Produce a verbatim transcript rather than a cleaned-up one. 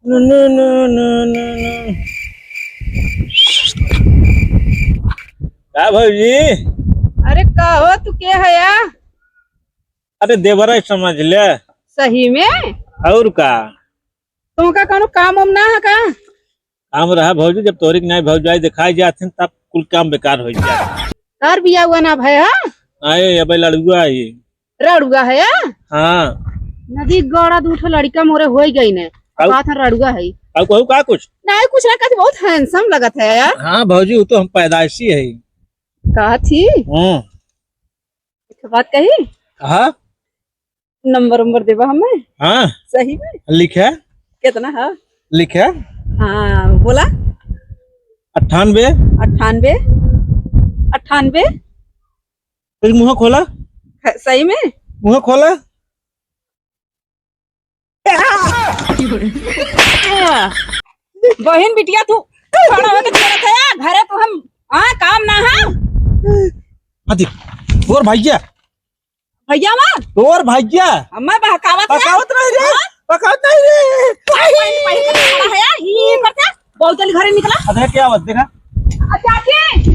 नु, नु, नु, नु, नु, नु। का भौजी? अरे का हो, तू के है या? अरे देवरा समझ ले। सही में? और का? तुमका कौनो काम वाम ना है का? काम रहा भौजी, जब तोहरी के नाई भौजाई दिखाई जात हैं, तब कुल काम बेकार हो जाए। तार बिया हुआ ना भय, हाँ? आए, अबे लड़ुआ है। रड़ुआ है, हाँ? हाँ। नदी गड़ा दू ठो लड़का मोरे होई गई ने। आउ? बात है रड़ुआ है। आउ कहू का कुछ? नहीं, कुछ ना कहती, बहुत handsome लगत है यार। हाँ भौजी, वो तो हम पैदाइशी है। कहा थी? हम्म। एक बात कही? हाँ? नंबर उम्बर देबा हमें? हाँ। सही में? लिखे। कितना है? लिखे। हाँ, बोला। अट्ठानबे। अट्ठानबे। अट्ठानबे। तेरी मुँह खोला। है, सही में? मुँह खोला। बहिन बिटिया तू खड़ा होके चलत है, घरे तो हम, हाँ, काम ना है। अति, तोर भैया। भैया हमार? तोर भैया। हमें बहकावत है। बहकावत नहीं रे, हाँ? बहकावत नहीं रे। पानी, पानी, पानी, खड़ा है, ही करते, बहुत जल्दी घरे निकला। अरे क्या बात, देखा? अच्छा, चाची।